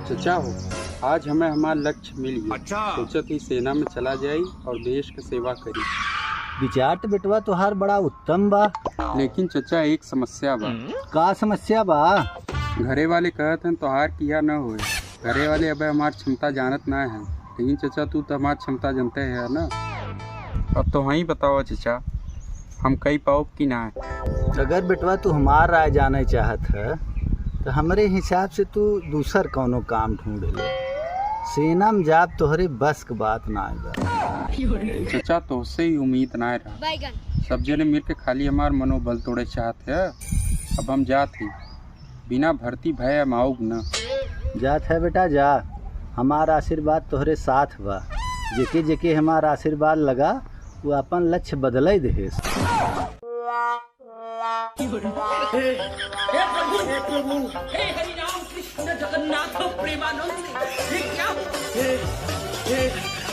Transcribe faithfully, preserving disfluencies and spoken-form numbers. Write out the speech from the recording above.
चचा हो, आज हमें हमार लक्ष्य मिल गया। अच्छा। सोचत ही सेना में चला जाई और देश के सेवा करी। विचार तो बेटवा तोहार बड़ा उत्तम बा। लेकिन चचा, एक समस्या बा। का समस्या बा? घरे वाले कहत हैं तोहार किया न होए। घरे वाले अबे हमार क्षमता जानत ना है, लेकिन चचा तू तो हमार क्षमता जानते है ना। अब तो वहीं बताओ चचा, हम कई पाउब कि ना? अगर बेटवा तू हमार राय जाने चाहत है तो हमरे हिसाब से तू दूसर कौनो काम ढूंढ ले। सेना में जाब तोहरे बस के बात ना बा। चचा तोहसे ही उम्मीद ना रहा। बैगन। सब जने मिलके खाली हमार मनोबल तोड़े चाहत है। अब हम जात ही, बिना भर्ती भय हम आउब न। जात है बेटा जा, हमार आशीर्वाद तोहरे साथ बा। जेके जेके हमार आशीर्वाद लगा, वो अपन लक्ष्य बदले देहेस। हे प्रभु, हे प्रभु, हे हरि राम कृष्ण जगन्नाथ प्रेमानंद, ये क्या हुआ? हे, हे,